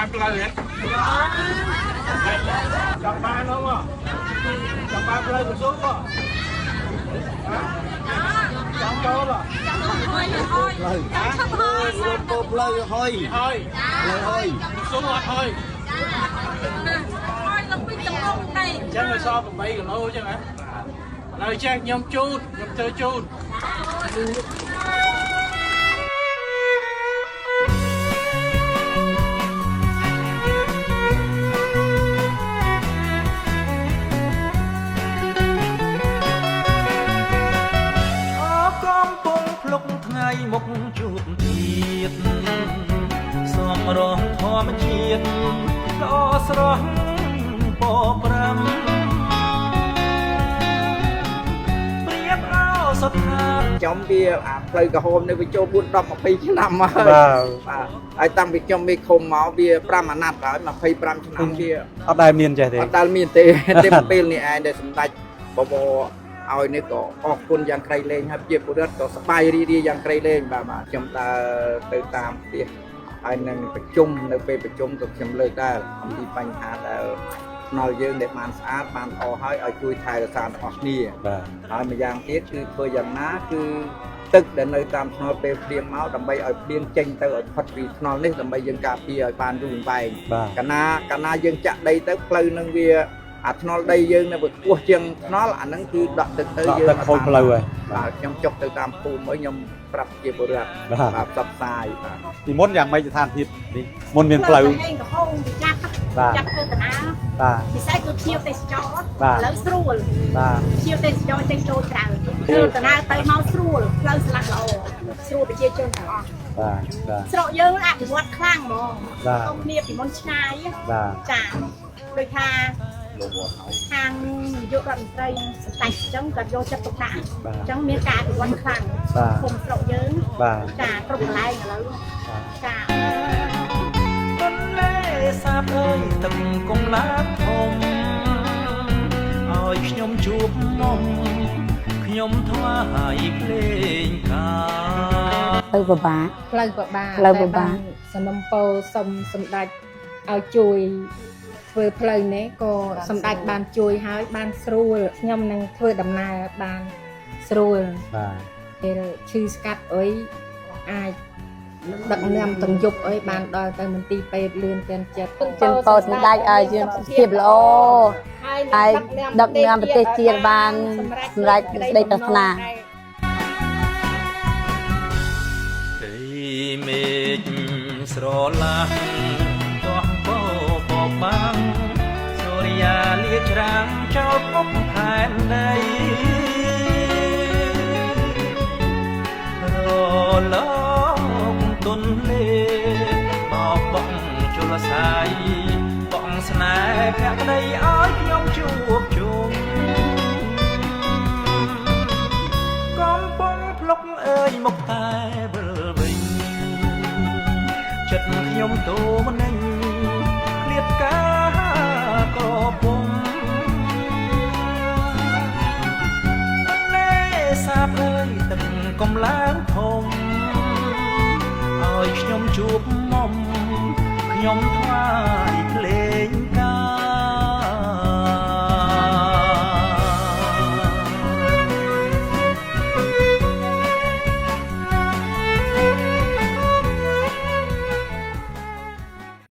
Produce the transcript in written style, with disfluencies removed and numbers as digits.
បានផ្លូវហ៎ចង់បានហ្នឹងចង់បានផ្លូវកស៊ូហ៎ចង់ចូល ចង់ហើយហើយចង់ហើយ ផ្លូវហើយ ហើយ ផ្លូវហើយ ស៊ូអត់ហើយ ហើយលំពីតំងទេ អញ្ចឹងវាសល់8គីឡូអញ្ចឹងហ៎ឥឡូវចេះខ្ញុំជូតខ្ញុំធ្វើជូត កំពុងភ្លុកថ្ងៃមុខជួបទៀតសំរងធម្មជាតិល្អស្រស់ពប្រាំព្រៀបអោសុទ្ធា ខ្ញុំវាអាផ្លូវក្រហមនេះវាចូល4 10 20ឆ្នាំហើយបាទហើយតាំងពីខ្ញុំមេឃុំមកវា5អាណត្តិហើយ25ឆ្នាំវា អត់ដែលមានចេះទេ អត់ដែលមានទេទេពេលនេះឯងដែលសម្ដេចបវរឲ្យនេះក៏អរគុណយ៉ាងក្រៃលែងហើយជាពលរដ្ឋក៏សប្បាយរីករាយយ៉ាងក្រៃលែងបាទបាទខ្ញុំដើរទៅតាមផ្ទះហើយនឹងប្រជុំនៅពេលប្រជុំក៏ខ្ញុំលើកដែរអំពីបញ្ហាដែលថ្នល់យើងដែលបានស្អាតបានល្អហើយឲ្យជួយថែរក្សាទាំងអស់គ្នា បាទ ហើយម្យ៉ាងទៀតគឺធ្វើយ៉ាងណាគឺទឹកដែលនៅតាមថ្នល់ពេលភ្លៀងមកដើម្បីឲ្យភ្លៀងចេញទៅឲ្យផុតពីថ្នល់នេះដើម្បីយើងការពារឲ្យបានយូរអង្វែង បាទ កាលណាយើងចាក់ដីទៅផ្លូវនឹងវាអាថ្នល់ដីយើងនៅវាខ្ពស់ជាងថ្នល់អាហ្នឹងគឺដក់ទឹកទៅយើង ដកទឹកខូចផ្លូវហើយ បាទខ្ញុំចុះទៅតាមភូមិហើយខ្ញុំប្រាប់ជាពលរដ្ឋ បាទ បាទផ្សព្វផ្សាយបាទ ពីមុនយ៉ាងម៉េចស្ថានភាពនេះមុនមានផ្លូវ ឯងកំហងវាចាប់ បាទ ចាប់ធ្វើដំណើរ បាទ ពិសេសគឺភ្ញៀវទេសចរ បាទ ឥឡូវស្រួល បាទ ភ្ញៀវទេសចរចេញចូលច្រើនធ្វើដំណើរទៅមកស្រួលផ្លូវស្លាស់ល្អស្រួលប្រជាជនទាំងអស់ បាទបាទ ស្រុកយើងអភិវឌ្ឍខ្លាំងហ្មង បាទ កុំគ្នាពីមុនឆ្ងាយ បាទ ចាដូចថាខាងនាយករដ្ឋមន្ត្រីសម្ដេចអញ្ចឹងក៏យកចិត្តទុកដាក់ បាទ អញ្ចឹងមានការអភិវឌ្ឍខ្លាំង បាទ ភូមិស្រុកយើង បាទ ចាគ្រប់កន្លែងឥឡូវចា ទន្លេសាបអើយទឹកកុំឡើងធំឲ្យខ្ញុំជួបមុំខ្ញុំថ្វាយភ្លេងកា ផ្លូវពិបាក ផ្លូវពិបាក ផ្លូវពិបាក តែបានសំណុំពរសុំសម្ដេចឲ្យជួយធ្វើផ្លូវនេះក៏សម្ដេចបានជួយហើយបានស្រួលខ្ញុំនឹងធ្វើដំណើរបានស្រួល បាទ ពេលឈឺស្កាត់អុយអាចដឹកនាំទាំងយប់អុយបានដល់ទៅមន្ទីរពេទ្យលឿនទាន់ចិត្ត ជូនពរសម្ដេចឲ្យជាភាពល្អហើយដឹកនាំប្រទេសជាតិបានសម្រេចក្តីប្រាថ្នា ផ្ទៃមេឃស្រឡះទាស់បបបាំងសូរិយាលាច្រាំងចោលពុកផែនដីរលកទុនលេបោកបងជលសាយបងស្នេហ៍ភក្តីឲ្យខ្ញុំជួបជុំ កំពុងភ្លុកអើយមកតែវិលវិញចិត្តខ្ញុំទោមនិញឃ្លាតការក៏ពុំទន្លេសាបអើយទឹកកំឡើងធំឲ្យខ្ញុំជួបមុំខ្ញុំថ្វាយភ្លេ